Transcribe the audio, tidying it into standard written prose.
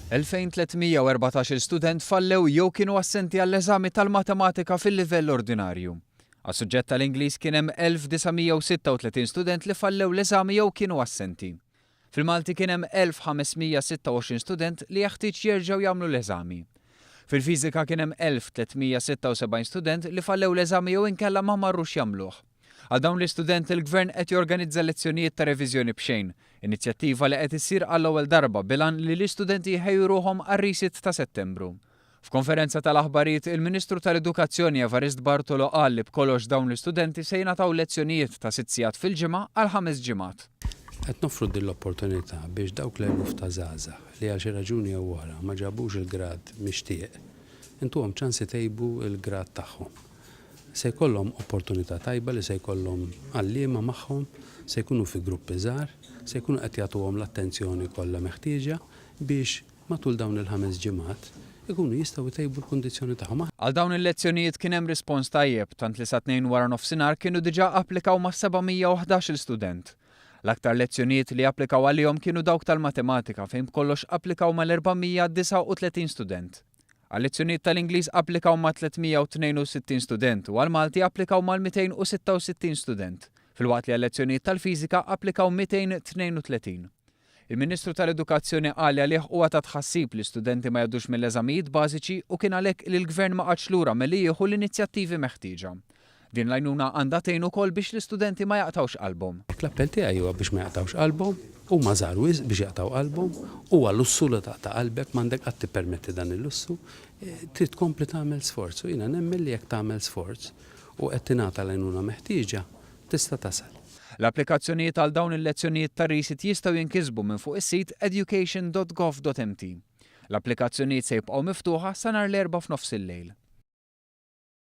2,314-il student fallew jew kienu assenti għall-eżami tal-Matematika fil-livell ordinarju. Għas-suġġett tal-Ingliż kien hemm 1,936 student li fallew l-eżami jew kienu assenti. Fil-Malti kien hemm 1,526 student li jeħtieġ jerġgħu jagħmlu l-eżami. Fil-Fiżika kien hemm 1,376 student li fallew l-eżami jew inkella ma marrux jagħmluh. Għal dawn l-istudenti l-Gvern qed jorganizza lezzjonijiet ta' reviżjoni b'xejn, inizjattiva li qed issir għall-ewwel darba bil-għan li l-istudenti jħejju ruħhom għar-resit ta' Settembru. F'konferenza tal-aħbarijiet, il-Ministru tal-Edukazzjoni Evarist Bartolo qal li b'kollox dawn l-istudenti se jingħataw lezzjonijiet ta' sitt sigħat fil-ġimgħa għal ħames ġimgħat. Qed noffru din l-opportunità biex dawk l-eluf ta' żgħażagħ li għal xi raġuni jew oħra ma ġabux il-grad mixtieq, intuhom ċans itejbu l-grad tagħhom. Se jkollhom opportunità tajba li se jkollhom għalliema magħhom, se jkunu fi gruppi żgħar, se jkunu qed jagħtuhom l-attenzjoni kollha meħtieġa biex matul dawn il-ħames ġimgħat ikunu jistgħu jtejbu l-kundizzjoni tagħhom. Għal dawn il-lezzjonijiet kien hemm rispons tajjeb, tant li sat-Tnejn waranofsinhar kienu diġà applikaw mas-711-il student. L-aktar lezzjonijiet li applikaw għalihom kienu dawk tal-Matematika fejn b'kollox applikaw mal-439 student. Għal-lezzjonijiet tal-Ingliż applikaw mat-362 student u għall-Malti applikaw mal-266 student, filwaqt li għal-lezzjonijiet tal-Fiżika applikaw 232. Il-Ministru tal-Edukazzjoni qal li għalih huwa ta' tħassib li studenti ma jgħaddux mill-eżamijiet bażiċi u kien għalhekk li l-Gvern ma qagħadx lura milli jieħu l-inizjattivi meħtieġa. Din l-għajnuna għandha tgħin ukoll biex l-istudenti ma jaqtgħux qalbhom. L-appell tiegħi huwa biex ma jaqtgħux qalbhom, huma żgħar wisq biex jaqtgħu qalbhom, huwa lussu li taqta' qalbek, m'għandek qatt tippermetti dan il-lussu, trid tkompli tagħmel sforz u jiena nemmen li jekk tagħmel sforz u qed tingħata l-għajnuna meħtieġa, tista' tasal. L-applikazzjonijiet għal dawn il-lezzjonijiet tar-resit jistgħu jinkisbu minn fuq is-sit education.gov.mt. L-applikazzjonijiet se jibqgħu miftuħa sa nhar l-Erbgħa f'nofsillejl.